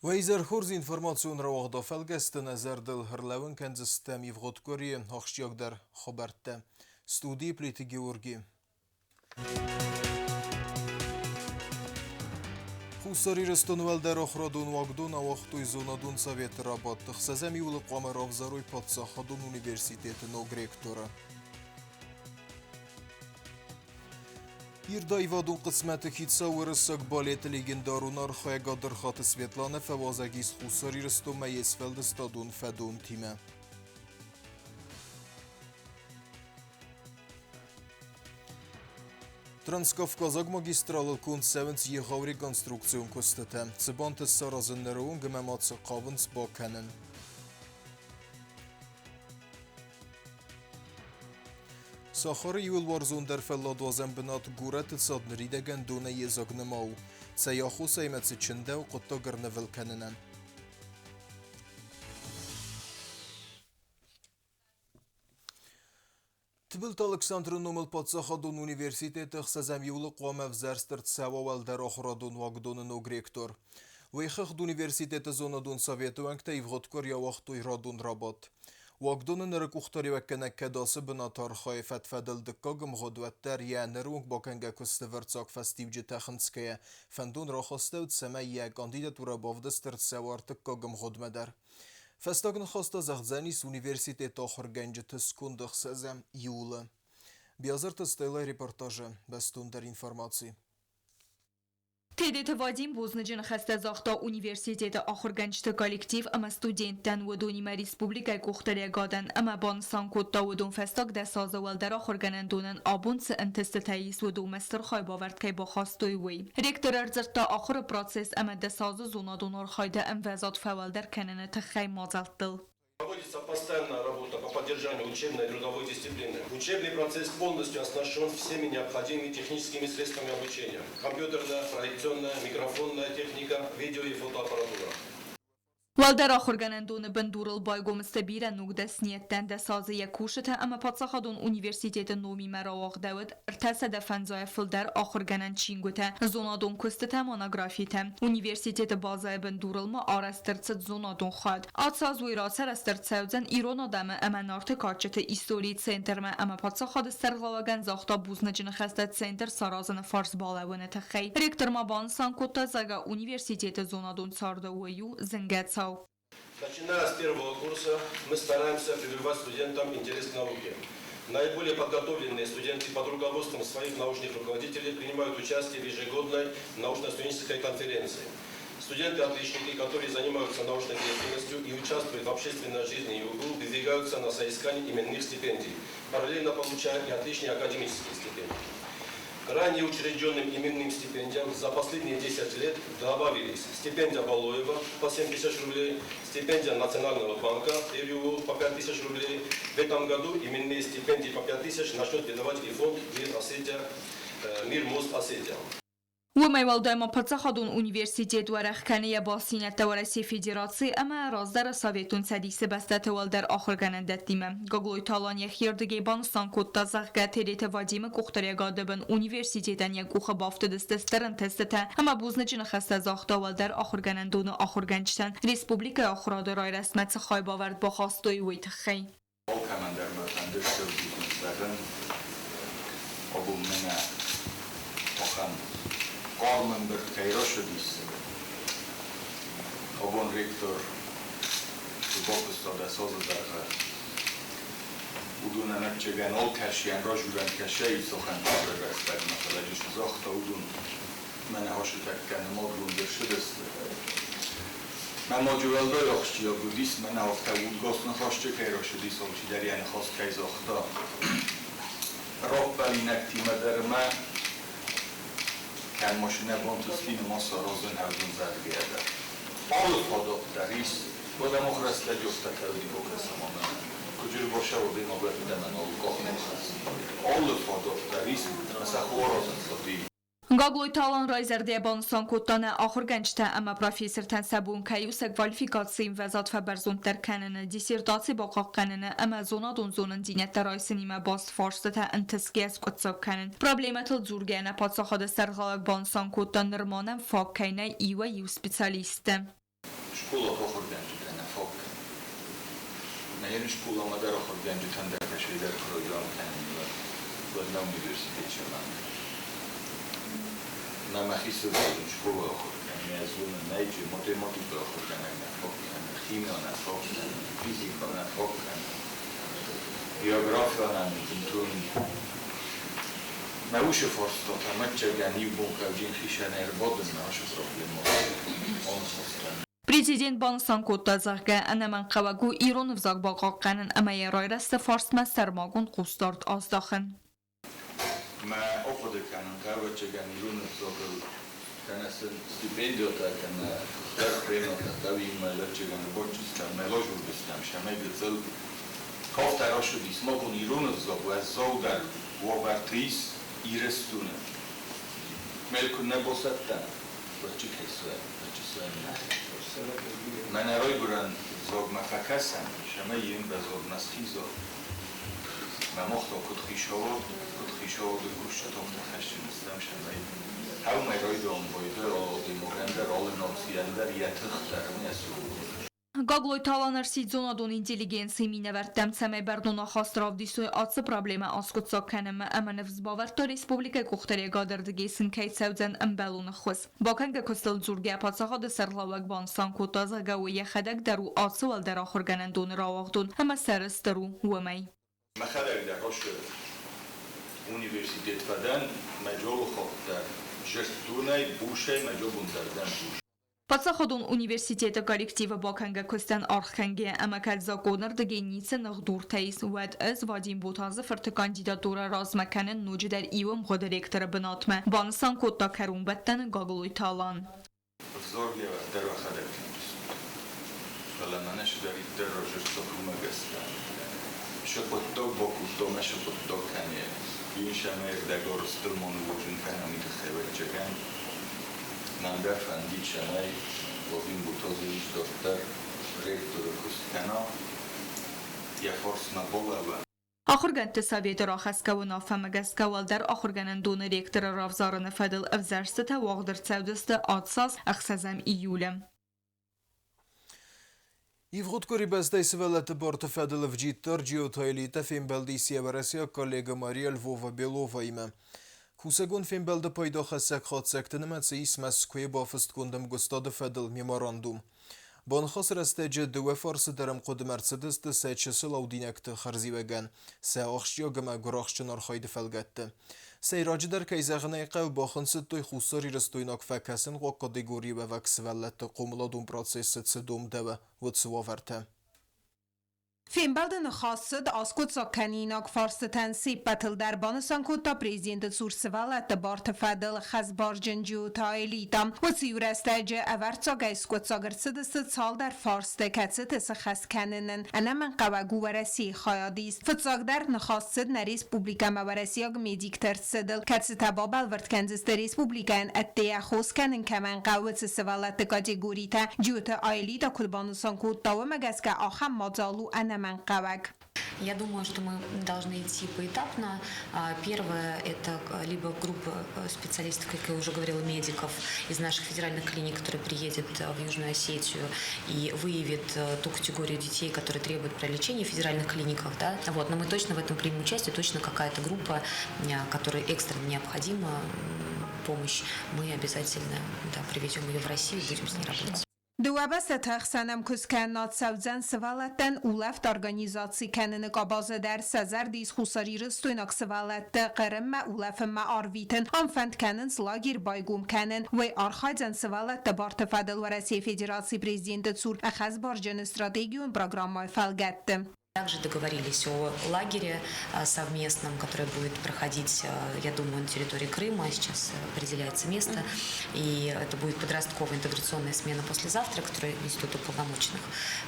Уӕ изӕр хорз информацион рауагъды фӕлгӕсты нӕ зӕрдыл ӕрлӕууын кӕндзыстӕм ивгъуыд къуырийы ахсджиагдӕр хабӕрттӕ. Студийы Плиты Георги. Хуссар Ирыстоны уӕлдӕр ахуырадон уагдон ауагътой зонадон советы рабадт. Ӕхсӕзӕм июлы хъуамӕ равзарой паддзахадон университеты ног ректоры. Ирд аивадон хъысмӕты хицау уырыссаг балеты легендарон архайӕг Адырхаты Светланӕ фӕуазӕг ис Хуссар Ирыстонмӕ йе сфӕлдыстадон фӕдонтимӕ. Транскавказаг магистралыл конд цӕуынц егъау реконструкцион куыстытӕ. Цы бантыст саразын ныры онг ӕмӕ ма цы хъавынц бакӕнын. Сахары иууыл уарзондӕр фӕлладуадзӕн бынат горӕты цад ныридӕгӕн донӕй йедзаг нӕма у. Цӕй аххосӕй ӕмӕ цы чындӕуы хъуыддаг ӕрнывыл кӕнынӕн? Тыбылты Алыксандры номыл паддзахадон университеты ӕхсӕзӕм июлы хъуамӕ ӕвзӕрст ӕрцӕуа уӕлдӕр ахуырадон уагдоны ног ректор. Уый хыгъд университеты зонадон советы уӕнгтӕ ивгъуыд къуыри ауагътой радон рабадт. Уагдоны ныры къухдариуӕггӕнӕг кӕд ацы бынаты архайы фӕд-фӕдыл дыккаг ӕмгъуыд, уӕддӕр йӕ ныронг бакӕнгӕ куысты ӕвӕрццаг фӕстиуджытӕ хынцгӕйӕ, фӕндон рахастӕуыд, цӕмӕй йӕ кандидатурӕ бавдыст ӕрцӕуа ӕртыккаг ӕмгъуыдмӕ дӕр. Фӕстаг ныхӕстӕ зӕгъдзӕнис университеты ахуыргӕнджыты сконд ӕхсӕзӕм июлы. Биазырты Стеллӕйы репортажы бӕстондӕр информаци. Тедеты Вадим бузныджы ныхӕстӕ загъта университеты ахуыргӕнджыты коллектив ӕмӕ студенттӕн, уыдонимӕ республикӕйы къухдариӕгадӕн ӕмӕ банысан кодта, уыдон фӕстаг 10 азы уӕлдӕр ахуыргӕнӕндонӕн абон цы ӕнтыстытӕ ис, уыдонмӕ стыр хайбавӕрд кӕй бахастой, уый. Ректор ӕрдзырдта ахуыры процесс ӕмӕ 10 азы зонадон архайды ӕмвӕзад фӕуӕлдӕр кӕныны тыххӕй мадзӕлттыл. Проводится постоянная работа по поддержанию учебной и трудовой дисциплины. Учебный процесс полностью оснащен всеми необходимыми техническими средствами обучения. Компьютерная, проекционная, микрофонная техника, видео и фотоаппаратура. Уӕлдӕр ахуыргӕнӕндоны бындурыл байгом сты бирӕ ног дӕсныйӕдтӕн 10 азы йӕ кусджытӕ ӕмӕ паддзахадон университеты номимӕ рауагъдӕуыд 350 фылдӕр ахуыргӕнӕн чингуытӕ, зонадон куыстытӕ, монографитӕ. Университеты базӕйы бындурыл ма арӕзт ӕрцыд зонадон хъӕд. Ацы аз уый рацарӕзт ӕрцӕудзӕн ирон адӕмы ӕмӕ Нарты кадджыты историйы центрмӕ ӕмӕ паддзахады сӕргълӕууӕгӕн загъта бузныджы ныхӕстӕ центр саразыны фарс балӕууыны тыххӕй. Ректор ма банысан кодта, зӕгъгӕ, университеты зонадон царды уый у зынгӕ цау. Начиная с первого курса мы стараемся прививать студентам интерес к науке. Наиболее подготовленные студенты под руководством своих научных руководителей принимают участие в ежегодной научно-студенческой конференции. Студенты-отличники, которые занимаются научной деятельностью и участвуют в общественной жизни ЮГУ, выдвигаются на соискание именных стипендий, параллельно получая и отличные академические стипендии. К ранее учрежденным именным стипендиям за последние 10 лет добавились стипендия Балуева по 7 тысяч рублей, стипендия Национального банка РЮ по 5 тысяч рублей. В этом году именные стипендии по 5 тысяч начнет выдавать и фонд «Мир Осетия», «Мир Мост Осетия». Уымӕй уӕлдай ма паддзахадон университет уӕрӕх кӕны йӕ бастдзинӕдтӕ Уӕрӕсейы Федерацийы ӕмӕ раздӕры Советон Цӕдисы бӕстӕты уӕлдӕр ахуыргӕнӕндӕттимӕ. Гаглойты Алан йӕхиӕрдыгӕй банысан кодта, зӕгъгӕ, Тедеты Вадимы къухдариӕгады бын университетӕн йӕ къухы бафтыдысты стыр ӕнтыстытӕ ӕмӕ бузныджы ныхӕстӕ загъта уӕлдӕр ахуыргӕнӕндоны ахуыргӕнджытӕн республикӕйы ахуырады райрӕзтмӕ цы хайбавӕрд бахастой, уый тыххӕй. Алкӕмӕн дӕр мӕ фӕнды стыр бузныг зӕгъын, абон мӕнӕ ахӕм хъарм ӕмбырд кӕй рацыдис. Абон ректор цы бакуыста 10 азы дӕргъы, уыдон ӕвӕццӕгӕн алкӕцыйӕн разурӕн кӕсӕй цахӕм цыбыр рӕстӕгмӕ, фӕлӕ цы загъта, уыдон мӕнӕ ацы тӕккӕ нымадгонд ӕрцыдысты. Мӕ ноджы уӕлдай ахсджиаг уыдис, мӕнӕ афтӕ удгас ныхасджы кӕй рацыдис, алчидӕр йӕ ныхас кӕй загъта. Раппӕлинӕгтимӕ дӕр мӕ кӕм машинӕ бантысти, нымӕ саразын ӕвдын зӕгъгӕ дӕр. Алы фадат дӕр ис, уӕдӕ мах рӕстӕджы афтӕ кӕуди бакӕсӕм ӕмӕ куыд ӕрбацӕуӕд ӕмӕ нал къахныхас. Алы фадат дӕр ис, ӕмӕ сӕ хуаразын саби. Гаглойты Алан райзӕрдӕ банысан кодта нӕ ахуыргӕнджытӕ ӕмӕ профессортӕн сӕ бон кӕй у сӕ квалификацийы ӕмвӕзад фӕбӕрзонддӕр кӕныны, диссертаци бахъахъхъӕныны ӕмӕ зонадон зонындзинӕдтӕ райсынимӕ баст фарстытӕ ӕнтысгӕ скъуыддзаг кӕнын. Проблемӕтыл дзургӕ нӕ паддзахады сӕргълӕууӕг банысан кодта, нырма нӕм фаг кӕй нӕй иуӕй-иу специалисттӕ. Скъолаты ахуыргӕнджытӕ нӕ фаг кӕны. Нӕ йын скъоламӕ дӕр ахуыргӕнджытӕн дӕр кӕсӕйдӕр программ кӕнын, уӕд нӕ университет сӕвӕрд. Мӕ мӕхи сывӕллон скъола ахуыр кӕны, ӕз зонын, нӕйджы математикӕ ахуыргӕнӕг нӕ фаг кӕны, химия нӕ фаг кӕны, физикӕ нӕ фаг кӕны, география нӕ бынтон. Мӕ усы фарстатӕ мӕтчӕгӕн иу бон кӕвджын хисӕнӕй ӕрбадынмӕ ацы проблемӕтыл аныхас. Президент банысан кодта, зӕгъгӕ, ӕнӕмӕнгхъӕуӕг у ирон ӕвзаг бахъахъхъӕнын ӕмӕ йӕ райрӕзты фарстмӕ сӕрмагонд хъусдард аздахын. Мӕ ахъуыды кӕнын, ӕвӕццӕгӕн, ирон ӕвзагыл кӕнӕ сын стипендиатӕ, кӕнӕ хуыздӕр премиятӕ дӕуимӕ ӕвӕццӕгӕн ӕрбаддзыстӕм, мӕ лазурдыстӕм, цӕмӕй гыццыл кафтӕ рацыдис. Ма бон ирон ӕвзаг уӕззаудӕр уавӕрты ис Ирыстоны. Мӕ куы нӕ басӕттӕм, уӕд чи кӕй суӕ, Мӕнӕ райгуырӕн взагмӕ фӕкӕсӕм, цӕмӕй йын баззадмӕ схиза. Мӕ мах та куыд хицауад, куыд хицауады кусджытӕ, афтӕ хӕсджын стӕм, цӕмӕй хъӕумӕ райдайӕн байдайа алы адӕймагӕн дӕр, алы нацийӕн дӕр йӕ тых дӕр ын йӕ цуры. Гаглойты Алан ӕрсидт зонадон интеллигенцийы минӕвӕрттӕм, цӕмӕй бӕрнон ахаст равдисой ацы проблемӕ аскъуыддзаг кӕнынмӕ ӕмӕ ныфс бавӕрдта республикӕйы къухдариӕгады ӕрдыгӕй сын кӕй цӕудзӕн ӕмбӕлон ӕххуыс. Бакӕнгӕ куыстыл дзургӕ паддзахады сӕргълӕууӕг банысан кодта, зӕгъгӕ, уый йӕхӕдӕг дӕр у ацы уӕлдӕр ахуыргӕнӕндоны рауагъдон ӕмӕ сӕрыстыр у уымӕй. Мӕхӕдӕг дӕр ацы университет фӕдӕн, мӕ джолыхохт дӕр зӕрддонӕй, бусӕй мӕ джобон дӕр дӕн бус. Паддзахадон университеты коллективы бакӕнгӕ куыстӕн аргъ кӕнгӕ ӕмӕ кӕд законы рдыгӕй ницы ныхдуртӕ ис, уӕд ӕз Вадим Ботазы фырты кандидатурӕ размӕ кӕнын ноджыдӕр иу ӕмгъуыды ректоры бынатмӕ, банысан кодта кӕронбӕттӕны Гаглойты Алан. Ӕвзаргӕ дӕр ӕхӕдӕг кӕндзыстут. Фӕлӕ мӕнӕ цыдӕриддӕр равзӕрстат, уымӕ гӕсгӕ сӕ хъуыддаг бакодта ӕмӕ сӕ хъуыддаг кӕны. Ис ӕмӕ ӕрдӕгарӕзтыл ма ныууадзын кӕнӕм уый тыххӕй, ӕвӕццӕгӕн, мӕн дӕр фӕндид, цӕмӕй Вадим Ботазович дарддӕр ректоры куыст кӕна, йӕ фарсмӕ балӕууа. Ахуыргӕндты советы рахӕсгӕ уынаффӕмӕ гӕсгӕ уӕлдӕр ахуыргӕнӕндоны ректоры равзарыны фӕдыл ӕвзӕрстытӕ уагъд ӕрцӕудзысты ацаз 6 июлы. Ивгъуыд къуыри бӕстӕйы сывӕллӕтты барты фӕдыл ӕвджиддӕр Джиоты Элитӕ фембӕлдис йӕ уӕрӕсейаг коллегӕ Мария Львова-Беловаимӕ. Кусӕгон фембӕлды пайдахӕссӕг хатдзӕгты нымӕцы ис Мӕскуыйы бафыстгонд ӕмгуыстады фӕдыл меморандум. Баныхасы рӕстӕджы дыууӕ фарсы дӕр ӕмхъуыдымӕ ӕрцыдысты сӕ чысыл аудинӕгты хӕрзиуӕгӕн, сӕ ахсджиаг ӕмӕ гуырахстджын архайды фӕлгӕтты. Сӕйраджыдӕр, кӕй зӕгъын ӕй хъӕуы, бахынцыдтой хуссарирыстойнаг фӕкӕсынхъуаг категорийы уӕвӕг сывӕллӕтты хъомыладон процессы цы домдӕуы, уыцы уавӕртӕ. Фембӕлды ныхас цыд аскъуыддзаг кӕнинаг фарстытӕн се ппӕтыл дӕр, банысан кодта президенты цур сывӕллӕтты барты фӕдыл хӕсбарджын Джиоты Аэлита. Уыцы иу рӕстӕджы ӕвӕрццагӕй скъуыддзаг ӕрцыдысты цалдӕр фарсты, кӕцыты сыххӕст кӕнынӕн ӕнӕмӕнгхъӕуӕг у Уӕрӕсейы хайадист. Фыццагдӕр ныхас цыд нӕ республикӕмӕ уӕрӕсейаг медикты ӕрцыдыл, кӕцытӕ бабӕлвырд кӕндзысты республикӕйӕн ӕддейӕ хос кӕнын кӕмӕн хъӕуы, уыцы сывӕллӕтты категоритӕ. Джиоты Аэлита куыд банысан кодта, уымӕ гӕсгӕ ахӕм мадзал у ӕнӕмӕнгхъӕуӕг. Я думаю, что мы должны идти поэтапно. Первое – это либо группа специалистов, как я уже говорила, медиков из наших федеральных клиник, которая приедет в Южную Осетию и выявит ту категорию детей, которые требуют пролечения в федеральных клиниках. Да? Вот. Но мы точно в этом примем участие, точно какая-то группа, которой экстренно необходима помощь, мы обязательно, да, привезем ее в Россию и будем с ней работать. Дыууӕ бӕстӕты ӕхсӕн ӕмкуысткӕнынад цӕудзӕн сывӕллӕттӕн улӕфт организаци кӕныны къабазы дӕр. Сӕ зӕрды ис хуссарирыстойнаг сывӕллӕтты Хъырыммӕ улӕфынмӕ арвитын. Ам фӕнд кӕнынц лагерь байгом кӕнын. Уый архайдзӕн сывӕллӕтты барты фӕдыл Уӕрӕсейы Федерацийы президенты цур ӕххӕстбарджыны стратегион программӕйы фӕлгӕтты. Также договорились о лагере совместном, который будет проходить, я думаю, на территории Крыма. Сейчас определяется место. И это будет подростковая интеграционная смена послезавтра, которую Институт уполномоченных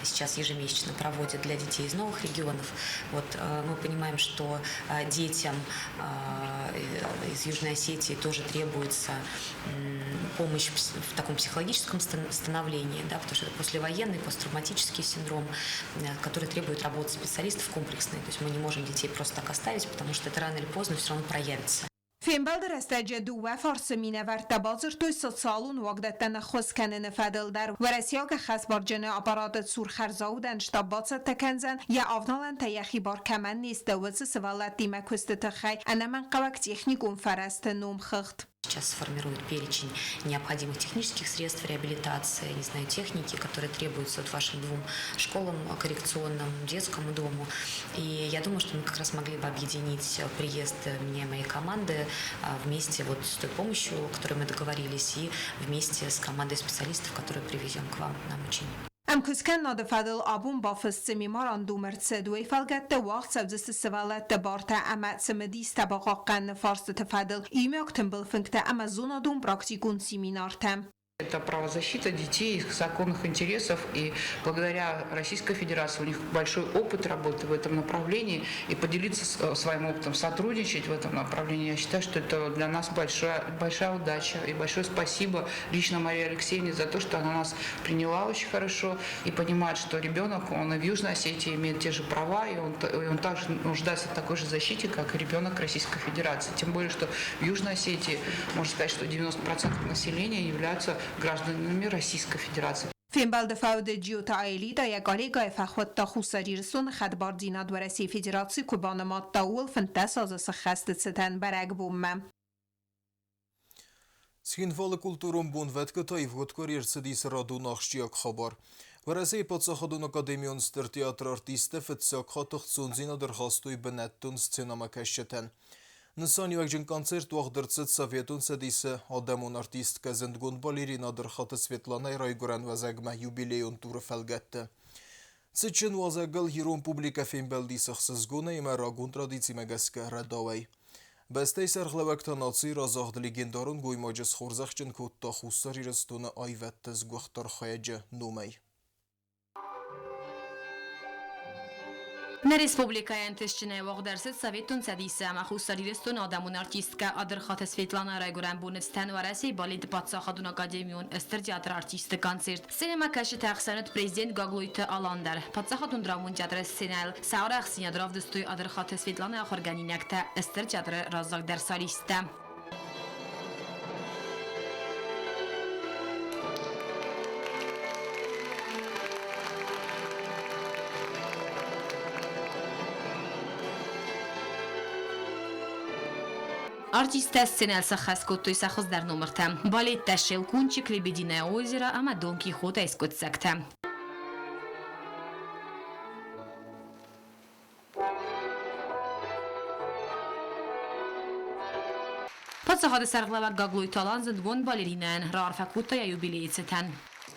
сейчас ежемесячно проводит для детей из новых регионов. Вот, мы понимаем, что детям из Южной Осетии тоже требуется помощь в таком психологическом становлении, да, потому что это послевоенный, посттравматический синдром, который требует работы специалистов комплексной. То есть мы не можем детей просто так оставить, потому что это рано или поздно все равно проявится. Фембӕлды рӕстӕджы дыууӕ фарсы минӕвӕрттӕ бадзырдтой социалон уагдӕттӕн ӕххуыс кӕныны фӕдыл дӕр. Уӕрӕсейаг ӕххӕстбарджыны аппараты цур хӕрзаудӕн штаб бацӕттӕ кӕндзӕн, йӕ авналӕнтӕ йӕхи бар кӕмӕн не сты, уыцы сывӕллӕттимӕ куысты тыххӕй ӕнӕмӕнгхъӕуӕг техникон фӕрӕзты номхыгъд. Сейчас сформируют перечень необходимых технических средств реабилитации, не знаю, техники, которые требуются вот вашим двум школам, коррекционным, детскому дому. И я думаю, что мы как раз могли бы объединить приезд меня и моей команды вместе вот с той помощью, о которой мы договорились, и вместе с командой специалистов, которые привезем к вам на обучение. Ӕмкуысткӕнынады фӕдыл абон бафыссы меморандум ӕрцыд, уый фӕлгӕтты уагъд цӕудзысты сывӕллӕтты бартӕ ӕмӕ цымыдистӕ бахъахъхъӕныны фарстыты фӕдыл иумиаг тымбыл фынгтӕ ӕмӕ зонадон-практикон семинартӕ. Это правозащита детей, их законных интересов. И благодаря Российской Федерации у них большой опыт работы в этом направлении. И поделиться своим опытом, сотрудничать в этом направлении, я считаю, что это для нас большая, большая удача. И большое спасибо лично Марии Алексеевне за то, что она нас приняла очень хорошо и понимает, что ребенок, он и в Южной Осетии имеет те же права, и он также нуждается в такой же защите, как и ребенок Российской Федерации. Тем более, что в Южной Осетии, можно сказать, что 90% населения являются гражданами Российской Федерации. Фембӕлды фӕуды Джиоты Аэлита йӕ коллегӕйы фӕхуыдта Хуссар Ирыстоны хӕдбардзинад Уӕрӕсейы Федераци куы банымадта, ууыл 15 азы сыххӕсты цытӕн бӕрӕгбонмӕ. Цхинвалы культурон бонвӕткы та ивгъуыд къуыри ӕрцыдис радон ахсджиаг хабар. Уӕрӕсейы паддзахадон академион стыр театры артисттӕ фыццаг хатт ӕхцондзинад ӕрхастой бынӕттон сценӕмӕкӕсджытӕн. Нысаниуӕгджын концерт уагъд ӕрцыд Советон Цӕдисы адӕмон артисткӕ, зындгонд балерина Адырхаты Светланайы райгуырӕн уӕзӕгмӕ юбилейон туры фӕлгӕтты. Цытджын уазӕгыл ирон публикӕ фембӕлдис ӕхсызгонӕй ӕмӕ рагон традицимӕ гӕсгӕ рӕдауӕй. Бӕстӕйы сӕргълӕууӕг та нацийы разагъд легендарон гоймаджы схорзӕхджын кодта Хуссар Ирыстоны аивӕдты сгуыхт архайӕджы номӕй. Нӕ республикӕйы ӕнтыстджынӕй уагъд ӕрцыд Советон Цӕдисы ӕмӕ Хуссар Ирыстоны адӕмон артисткӕ Адырхаты Светлана райгуырӕн боны цытӕн Уӕрӕсейы балеты паддзахадон академион Стыр театры артистты концерт. Сценӕмӕкӕсджыты ӕхсӕн уыд президент Гаглойты Алан дӕр. Паддзахадон драмон театры сценӕйыл сӕ арӕхстдзинад равдыстой Адырхаты Светланайы ахуыргӕнинӕгтӕ, Стыр театры раззагдӕр солисттӕ. Артисттӕ сценӕйыл сӕххӕст кодтой сӕ хуыздӕр номыртӕ: балеттӕ «Щелкунчик», «Лебединое озеро» ӕмӕ «Дон Кихот»-ӕй скъуыддзӕгтӕ. Паддзахады сӕргълӕууӕг Гаглойты Алан зындгонд балеринӕйӕн раарфӕ кодта йӕ юбилейы цытӕн.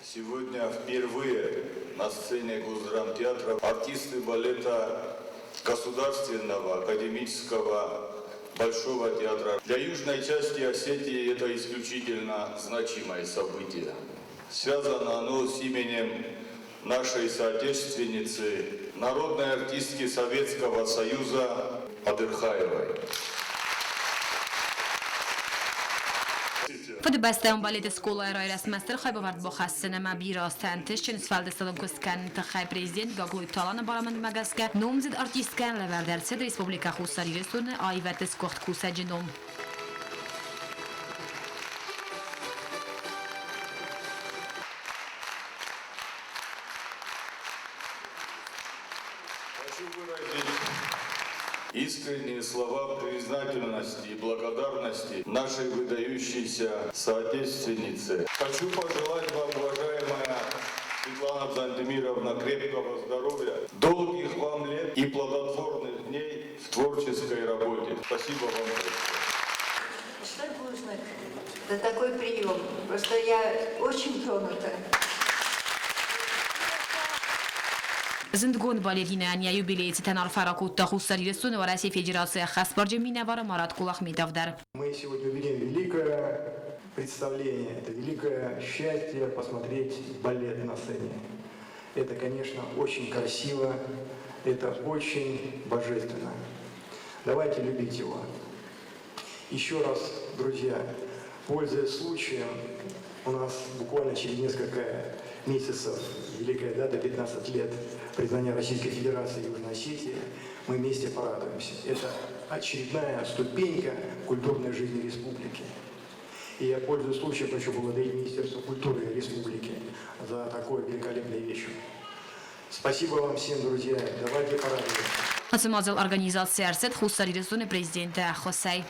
Сегодня впервые на сцене Госдрамтеатра артисты балета Государственного академического Большого театра. Для южной части Осетии это исключительно значимое событие. Связано оно с именем нашей соотечественницы, народной артистки Советского Союза Адырхаевой. Фыдыбӕстӕйон балеты скъолайы райрӕзтмӕ стыр хайбавӕрд бахӕссын ӕмӕ бирӕ азты ӕнтыстджын сфӕлдыстадон куыст кӕныны тыххӕй президент Гаглойты Аланы барамындмӕ гӕсгӕ номдзыд артисткӕйӕн лӕвӕрд ӕрцыд Республикӕ Хуссар Ирыстоны аивӕдты сгуыхт кусӕджы ном. Хочу выразить искренние слова признательности и благодарности нашей выдающейся соотечественнице. Хочу пожелать вам, уважаемая Светлана Дзантемировна, крепкого здоровья, долгих вам лет и плодотворных дней в творческой работе. Спасибо вам большое. Что бузныг за такой прием. Просто я очень тронута. Зындгонд балеринӕйӕн йӕ юбилейы цытӕн арфӕ ракодта Хуссар Ирыстоны Уӕрӕсейы Федерацийы ӕххӕстбарджын минӕвар Марат Кулахметов дӕр. Мы сегодня увидим великое представление, это великое счастье посмотреть балет на сцене. Это, конечно, очень красиво, это очень божественно. Давайте любить его. Еще раз, друзья, пользуясь случаем, у нас буквально через несколько месяцев великая дата, 15 лет признания Российской Федерации Южной Осетии, мы вместе порадуемся. Это очередная ступенька культурной жизни республики. И я, пользуясь случаем, хочу поблагодарить Министерство культуры республики за такую великолепную вещь. Спасибо вам всем, друзья. Давайте порадуемся. Ацы мадзал организаци ӕрцыд Хуссар Ирыстоны президенты ӕххуысӕй.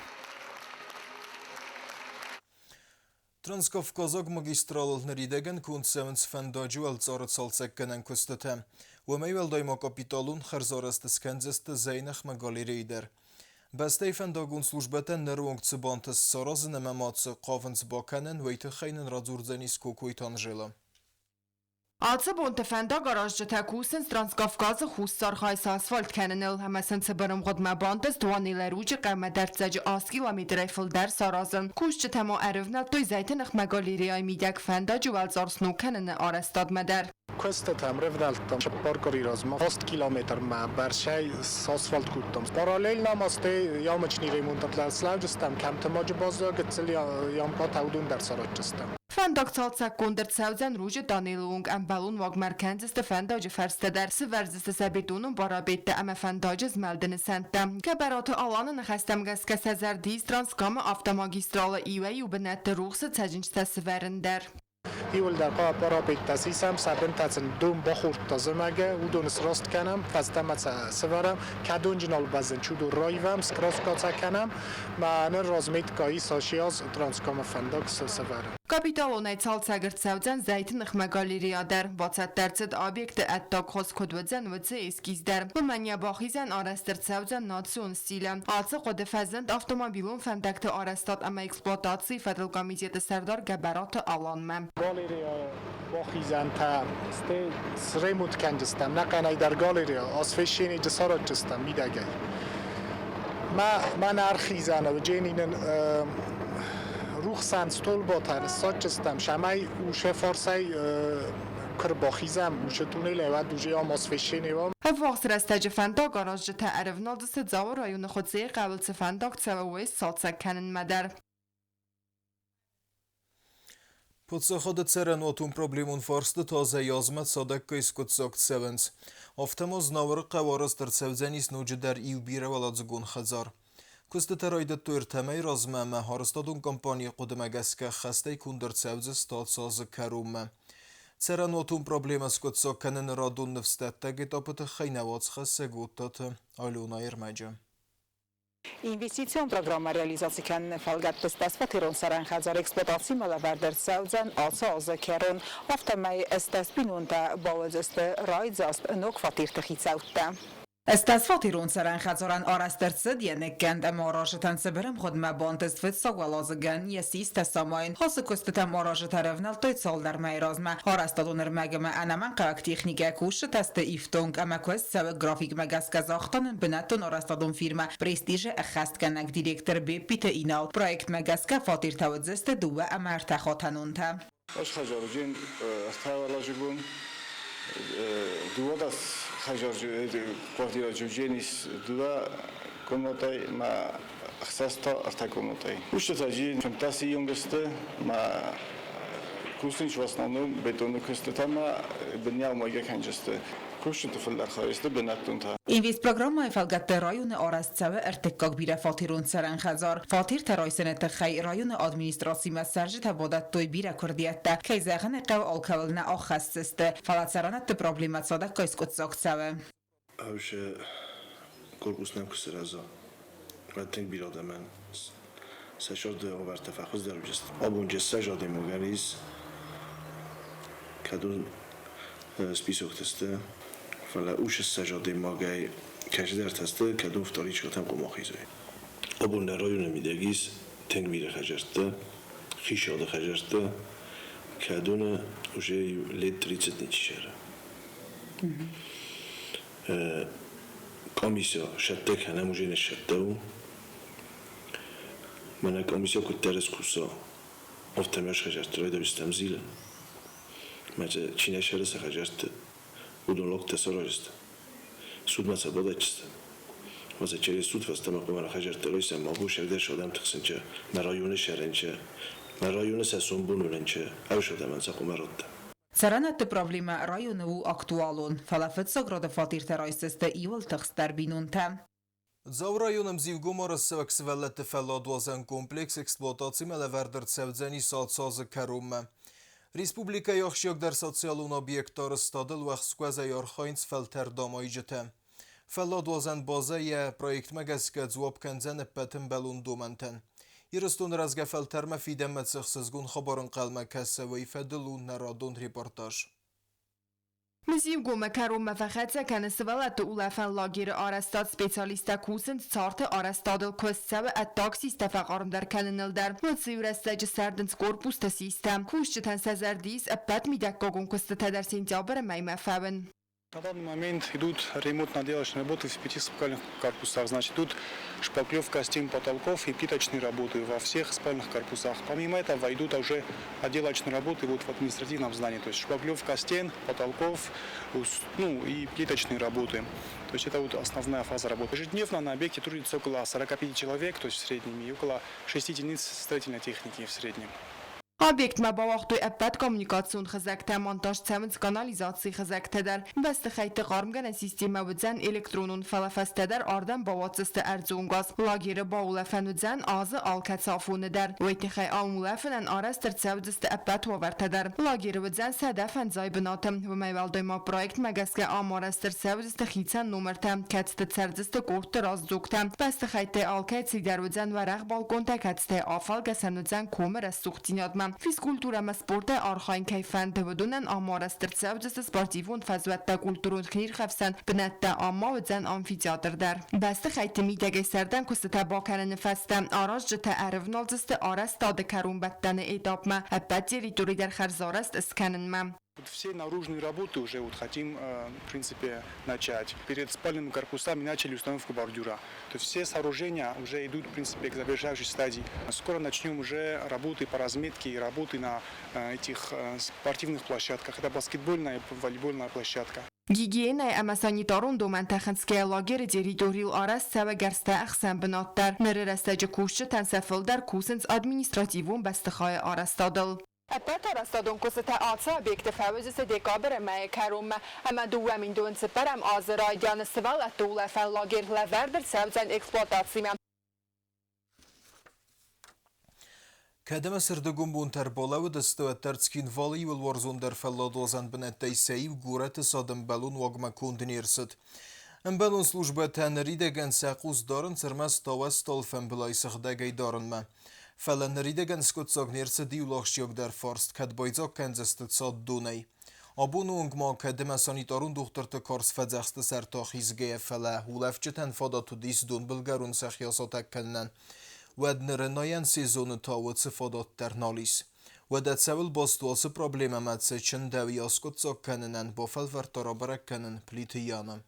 Транскавказаг магистралыл ныридӕгӕн конд цӕуынц фӕндаджы уӕлцъары цалцӕггӕнӕн куыстытӕ. Уымӕй уӕлдай ма капиталон хӕрзарӕзт скӕндзысты Зӕйныхмӕ галерейы дӕр. Бӕстӕйы фӕндагон службӕтӕ ныры онг цы бантыст саразын ӕмӕ ма цы хъавынц бакӕнын, уый тыххӕй нын радзурдзӕнис Кокойты Анжела. Ацы бонты фӕндагаразджытӕ кусынц Транскавказы Хуссар хай сасфальт кӕныныл ӕмӕ сын цыбыр ӕмгъуыдмӕ бантыст Уанелӕруджы хъӕумӕ дӕрддзӕджы 8 километрӕй фылдӕр саразын. Кусджытӕ ма ӕрывнӕлдтой зӕйты ныхмӕ галереяйы мидӕг фӕндаджы уӕлцъар сног кӕныны арӕзтадмӕ дӕр. Куыстытӕм рывнӕлдтам 4 къуыри размӕ 8 километрмӕ бӕрцӕй сасфальт кодтам. Параллельно ма стӕй ямочный ремонт слӕуджыстӕм, кӕмты маджы баззад, гыццыл ямкъатӕ уыдон дӕр саразджыстӕм. Фӕндаг цалцӕггонд ӕрцӕудзӕн Ружы тъанелы онг ӕмбӕлон уагмӕ ӕркӕндзысты фӕндаджы фӕрстӕ дӕр, сывӕрдзысты сӕ бетонон парапеттӕ ӕмӕ фӕндаджы змӕлды нысӕнттӕ. Гӕбӕраты Аланы ныхӕстӕм гӕсгӕ сӕ зӕрды ис Транскамы автомагистралы иуӕй-иу бынӕтты рухсы цӕджындзтӕ сывӕрын дӕр. Иуылдӕр парапеттӕ сисӕм, сӕ бынтӕ сын дон бахордта зымӕгы, уыдоны сраст кӕнӕм, фӕстӕмӕ сӕ сывӕрӕм, кӕдонджы нал бӕззынц, уыдон раивӕм, скраска сӕ кӕнӕм, мӕнӕ разметка ис ацы аз Транскамы фӕндаг сӕвӕрын. Капиталонӕй цалцӕг ӕрцӕудзӕн зӕйты ныхмӕ галерея дӕр. Бацӕттӕ ӕрцыд объекты ӕддаг хуыз куыд уыдзӕн, уыцы эскиз дӕр. Уымӕн йӕ бахизӕн арӕзт ӕрцӕудзӕн национ стилы. Ацы хъуыды фӕзынд автомобилон фӕндӕгты арӕзтад ӕмӕ эксплуатацийы фӕдыл комитеты сӕрдар Гӕбӕраты Аланмӕ. Галерея бахизӕнтӕ стӕй сремонт кӕнджыстӕм, нӕхъӕнӕй дӕр галерея освещение саразджыстӕм мидӕгӕй. Мӕн ӕрхизӕны уыджени нын рухсӕн столботӕ ныссадджыстӕм, цӕмӕй усе фарсӕй куы рбахизӕм, уыцы туннелӕй уӕд уже ам освещение уа. Ӕввахс рӕстӕджы фӕндагаразджытӕ ӕрӕвналдысты Дзауы районы Хуыцъейы хъӕуыл цы фӕндаг цӕуы, уый сцалцӕг кӕнынмӕ дӕр. Паддзахады цӕрӕнуатон проблемон фарстытӕ зӕйазмӕ цадӕггай скъуыддзаг цӕуынц. Афтӕ ма Знауыры хъӕуы арӕзт ӕрцӕудзӕнис ноджыдӕр иу бирӕуӕладзыгон хӕдзар. Куыстытӕ райдыдтой ӕртӕ мӕйы размӕ ӕмӕ арӕзтадон компанийы хъуыдымӕ гӕсгӕ хӕстӕй конд ӕрцӕудзысты ацы азы кӕронмӕ. Цӕрӕнуатон проблемӕ скъуыддзаг кӕныны радон ныфсдӕттӕг этапы тыххӕй нӕ уацхӕссӕг Оттаты Аленӕ ӕрмӕджы. Инвестицион программӕ реализаци кӕныны фӕлгӕтты стӕсфатерон цӕрӕн хӕдзар эксплуатацимӕ лӕвӕрд ӕрцӕудзӕн ацы азы кӕрон. Афтӕмӕй стӕс бинонтӕ бауыдзысты райдзаст ног фатерты хицӕуттӕ. Стӕсфатерон цӕрӕн хӕдзарӕн арӕзт ӕрцыд йӕ ныккӕнд ӕмӕ аразджытӕн цыбыр ӕмгъуыдмӕ бантыст фыццаг уӕладзыгӕн йӕ систӕ самайын. Ацы куыстытӕм аразджытӕ ӕрӕвнӕлдтой цалдӕр мӕйы размӕ. Арӕзтадон ӕрмӕг ӕмӕ ӕнӕмӕнгхъӕуӕг техникӕ кусджытӕ сты ифтонг ӕмӕ куыст цӕуы графикмӕ гӕсгӕ, загъта нын бынӕттон арӕзтадон фирмӕ «Престиж»-ы ӕххӕстгӕнӕг директор Беппиты Инал. Проектмӕ гӕсгӕ фатертӕ уыдзысты дыууӕ ӕмӕ ӕртӕхатӕнонтӕ. Ӕз хӕдзарджын ӕртӕуӕладзыгон 12 хӕдзарджын квартирӕджын ис дыууӕ комнатӕй ӕмӕ ӕхсӕз та ӕртӕ комнатӕй. Кусджытӕ 15 онг сты ӕмӕ кусынц в основном бетоны куыстытӕ ӕмӕ бынӕй кӕнджысты. Кусджыты фылдӕр хай сты бынӕттонтӕ. Инвестпрограммӕйы фӕлгӕтты районы арӕзт цӕуы ӕртыккаг бирӕфатерон цӕрӕн хӕдзар. Фатертӕ райсыны тыххӕй районы администрацимӕ цӕрджытӕ бадӕттой бирӕ куырдиӕттӕ. Кӕй зӕгъын ӕй хъӕуы, алкӕуыл нӕ аххӕсдзысты, фӕлӕ цӕрӕнӕтты проблемӕ цадӕггай скъуыддзаг цӕуы. Ӕвзӕ корпус нӕм куы сырӕза, уӕд тынг бирӕ адӕмӕн сӕ сӕрды уавӕртӕ фӕхуыздӕр уыдзысты. Абон ссӕдз адӕймагӕн ис, кӕд уын списоктӕ сты, фӕлӕ ус ссӕдз адӕймагӕй кӕцыдӕртӕ сты, кӕд уын вторичкӕтӕм хъуамӕ ахизой. Абон нӕ районы мидӕг ис тынг бирӕ хӕдзӕрттӕ, хицауады хӕдзӕрттӕ, кӕд уыны уже лет 30 ничи цӕры. Комиссия сӕттӕ кӕнӕм уже не сӕттӕ у. Мӕнӕ комиссия куыддӕр скуса, афтӕ ме хӕдзӕртты райдайдзыстӕм зилын. Мӕ чи нӕ сӕры сӕ хӕдзӕртты, уыдон лӕгтӕ сараздзысты. Судмӕ сӕ бадӕтдзысты. Мӕ через суд фӕстӕмӕ хъуамӕ нӕ хӕдзӕртты райсӕм, ма сӕрдӕс адӕм тыхсынчы, нӕ районы сӕрӕнчы, нӕ районы сӕ сомбон уынӕнчы, ӕвсадӕмӕн сӕ хъуамӕ радта. Цӕрӕнӕтты проблемӕ районы у актуалон, фӕлӕ фыццаг рады фатертӕ райсдзысты иуыл тыхстдӕр бинонтӕ. Дзауы районы Мзивгомы арӕзтцӕуӕг сывӕллӕтты фӕлладуадзӕн комплекс эксплуатацимӕ лӕвӕрд ӕрцӕудзӕнис ацы азы кӕронмӕ. Республикӕйы ахсджиагдӕр социалон объектты арӕзтадыл уӕхскуӕзӕй архайынц фӕлтӕрд амайджытӕ. Фӕлладуадзӕн базӕ йӕ проектмӕ гӕсгӕ дзуапп кӕндзӕн ӕппӕт ӕмбӕлон домӕнтӕн. Ирыстоны рӕзгӕ фӕлтӕрмӕ фидӕнмӕ цы ӕхсызгон хабар ӕнхъӕлмӕ кӕсы, уый фӕдыл у нӕ радон репортаж. Мзивгомы кӕронмӕ фӕхӕццӕ кӕны сывӕллӕтты улӕфӕн лагеры арӕзтад. Специалисттӕ кусынц царты арӕзтадыл, куыст цӕуы ӕддаг систӕ фӕхъармдӕр кӕныныл дӕр. Уыцы-иу рӕстӕджы сӕрдынц корпусты систӕ. Кусджытӕн сӕ зӕрды ис ӕппӕт мидӕггагон куыстытӕ дӕр сентябры мӕймӕ фӕуын. На данный момент идут ремонтно-отделочные работы в пяти спальных корпусах. Значит, идут шпаклевка стен, потолков и плиточные работы во всех спальных корпусах. Помимо этого идут уже отделочные работы вот в административном здании. То есть шпаклевка стен, потолков, ну и плиточные работы. То есть это вот основная фаза работы. Ежедневно на объекте трудится около 45 человек, то есть в среднем, и около 6 единиц строительной техники в среднем. Объектмӕ бауагътой ӕппӕт коммуникацион хызӕгтӕ, монтаж цӕуынц канализацийы хызӕгтӕ дӕр. Бӕстыхӕйтты хъармгӕнӕн системӕ уыдзӕн электронон, фӕлӕ фӕстӕдӕр ардӕм бауадздзысты ӕрдзон газ. Лагеры баулӕфӕн уыдзӕн азы алкӕцы афоны дӕр. Уый тыххӕй ам улӕфынӕн арӕзт ӕрцӕудзысты ӕппӕт уавӕртӕ дӕр. Лагеры уыдзӕн 150 бынаты. Уымӕй уӕлдай ма проектмӕ гӕсгӕ ам арӕзт ӕрцӕудзысты хицӕн номыртӕ, кӕцыты цӕрдзысты къордты раздзогтӕ. Бӕстыхӕйттӕй алкӕцыйы дӕр уыдзӕн уӕрӕх балкъонтӕ, кӕцытӕй афӕлгӕсӕн уыдзӕн комы рӕсугъддзинадмӕ. Физкультурӕ ӕмӕ спортӕй архайын кӕй фӕнды, уыдонӕн ам арӕзт ӕрцӕудзысты спортивон фӕзуӕттӕ, культурон хиирхӕфсӕн бынӕттӕ, ам ма уыдзӕн амфитеатр дӕр. Бӕстыхӕйтты мидӕгӕй сӕрдӕн куыстытӕ бакӕныны фӕстӕ аразджытӕ ӕрывналдзысты арӕзтады кӕронбӕттӕны этапмӕ, ӕппӕт территори дӕр хӕрзарӕзт скӕнынмӕ. Все наружные работы уже вот хотим, в принципе, начать. Перед спальными корпусами начали установку бордюра. То есть все сооружения уже идут, в принципе, к завершающей стадии. Скоро начнем уже работы по разметке и работы на этих спортивных площадках. Это баскетбольная и волейбольная площадка. Гигиенӕйы ӕмӕ санитарон домӕнтӕ хынцгӕйӕ лагеры территорийыл арӕзт цӕуы гӕрзтӕ ӕхсӕн бынат дӕр. Ныры рӕстӕджы кусджытӕн сӕ фылдӕр кусынц административон бӕстыхайы арӕзтадыл. Ӕппӕт арӕзтадон куыстытӕ ацы объекты фӕуыдзысты декабры мӕйы кӕронмӕ ӕмӕ 2014 азы райдианы сывӕллӕтты улӕфӕн лагерь лӕвӕрд ӕрцӕудзӕн эксплуатацимӕ. Кӕд ӕмӕ сӕрдыгон бонтӕ ӕрбалӕууыдысты, уӕддӕр Цхинвалы иууыл уарзондӕр фӕлладуадзӕн бынӕттӕй сӕ иу горӕты цад ӕмбӕлон уагмӕ конд не рцыд. Ӕмбӕлон службӕтӕ ныридӕгӕн сӕ хъус дарынц ӕрмӕст ауӕзты алфӕмбылай сыгъдӕгӕй дарынмӕ. Фӕлӕ ныридӕгӕн скъуыддзаг не рцыд иу ахсджиагдӕр фарст, кӕд байдзаг кӕндзысты цад донӕй. Абоны онг ма кӕд ӕмӕ санитарон дохтырты карз фӕдзӕхсты сӕрты ахизгӕйӕ, фӕлӕ улӕфджытӕн фадат уыдис донбылгӕрон сӕхи асатӕг кӕнынӕн. Уӕд ныры найӕн сезоны та уыцы фадат дӕр нал ис. Уӕдӕ цӕуыл баст у ацы проблемӕмӕ цы чындӕуы аскъуыддзаг кӕнынӕн, бафӕлвӕрдта рабӕрӕг кӕнын Плиты Яна.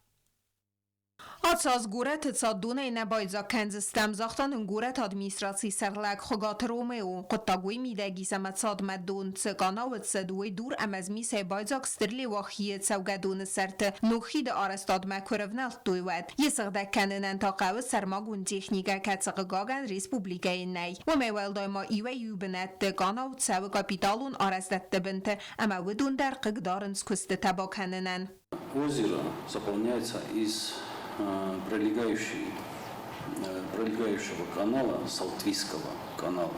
Ацы аз горӕты цаддонӕй нӕ байдзаг кӕндзыстӕм, загъта нын горӕты администрацийы сӕргълӕг Хуыгаты Ромео. Хъуыддаг уый мидӕг ис ӕмӕ цадмӕ дон цы къанауы цыд, уый дур ӕмӕ змисӕй байдзаг Стыр Леуахийы цӕугӕдоны сӕрты ног хиды арӕзтадмӕ куы рывнӕлдтой, уӕд. Йе сыгъдӕг кӕнынӕн та хъӕуы сӕрмагонд техникӕ, кӕцы, хъыгагӕн, республикӕйы нӕй. Уымӕй уӕлдай ма иуӕй-иу бынӕтты къанау цӕуы капиталон арӕзтӕдты бынты ӕмӕ уыдон дӕр хъыг дарынц куыстытӕ бакӕнынӕн. Озеро заполняется из пролегающего канала, Салтвийского канала.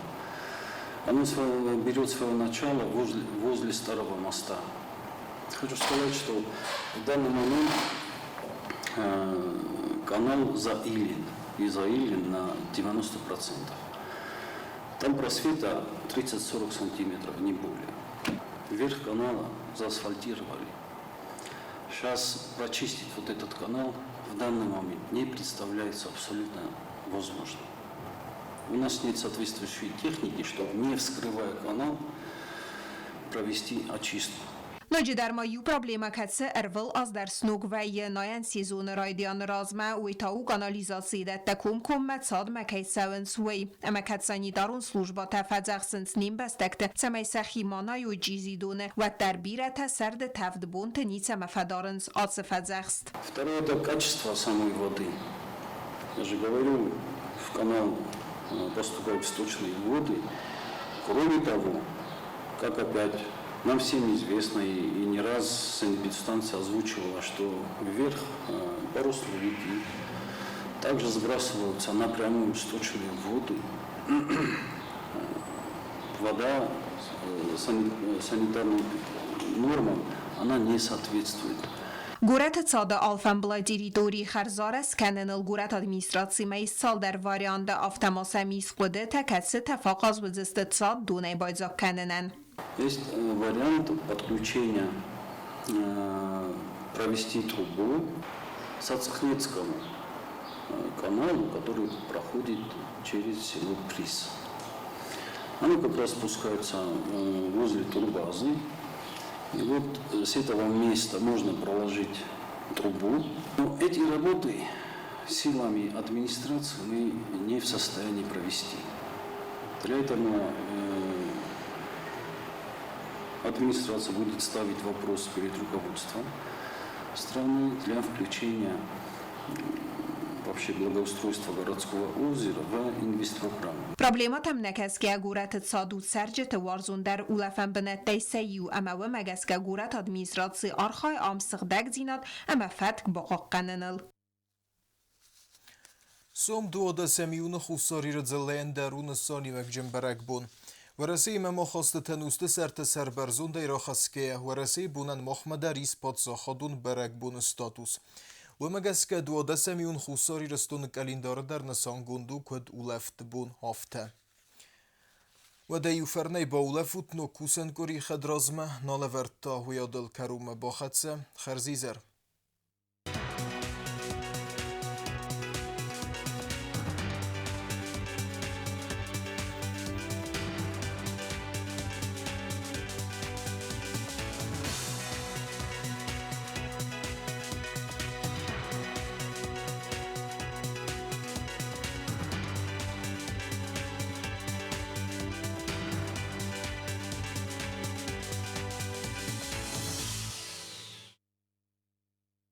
Оно берет свое начало возле Старого моста. Хочу сказать, что в данный момент канал заилен, и заилен на 90%. Там просвета 30-40 сантиметров, не более. Верх канала заасфальтировали. Сейчас прочистить вот этот канал в данный момент не представляется абсолютно возможным. У нас нет соответствующей техники, чтобы, не вскрывая канал, провести очистку. Ноджыдӕр ма иу проблемӕ, кӕцы ӕрвыл аз дӕр сног вӕййы найӕн сезоны райдианы размӕ, уый та у канализацийы дӕттӕ комкоммӕ цадмӕ кӕй цӕуынц, уый. Ӕмӕ кӕд санитарон службӕтӕ фӕдзӕхсынц не мбӕстӕгты, цӕмӕй сӕхи ма найой чъизи доны, уӕддӕр бирӕтӕ сӕрды тӕвд бонты ницӕмӕ фӕдарынц ацы фӕдзӕхст. Второе – это качество самой воды. Я же говорю, в канал поступают сточные воды. Кроме того, как опять нам всем известно, и не раз санэпидстанция озвучивала, что вверх по руслу реки Также сбрасываются напрямую сточные воды. Вода санитарным нормам она не соответствует. Горӕты цады алфӕмблай территори хӕрзарӕзт кӕныныл горӕты администрацимӕ ис цалдӕр варианты, афтӕ ма сӕм ис хъуыдытӕ, кӕцытӕ фӕахъаз уыдзысты цад донӕй байдзаг кӕнынӕн. Есть вариант подключения провести трубу Сацхнецкому каналу, который проходит через село Прис. Оно как раз спускается возле турбазы. И вот с этого места можно проложить трубу. Но эти работы силами администрации мы не в состоянии провести. Для этого администрация будет ставить вопрос перед руководством страны для включения вообще благоустройства городского озера в инвестпрограмму. Проблемӕтӕм нӕ кӕсгӕ горӕты цад у цӕрджыты уарзондӕр улӕфӕн бынӕттӕй сӕ иу ӕмӕ уымӕ гӕсгӕ горӕты администраци архайы ам сыгъдӕгдзинад ӕмӕ фӕтк бахъахъхъӕныныл. Сом 12 июны Хуссар Иры дзыллӕйӕн дӕр у нысаниуӕгджын бӕрӕгбон. Уӕрӕсеимӕ махастытӕн усты сӕрты сӕрбӕрзондӕй рахӕсгӕйӕ, Уӕрӕсейы бонӕн махмӕ дӕр ис паддзахадон бӕрӕгбоны статус. Уымӕ гӕсгӕ 12 июн Хуссар Ирыстоны къӕлиндары дӕр нысангонд у куыд улӕфты бон, афтӕ. Уӕдӕ-иу фӕрнӕй баулӕфут ног кусӕн къуыри хӕдразмӕ, нал ӕвӕрдта, уый адыл кӕронмӕ бахӕццӕ. Хӕрзизӕр!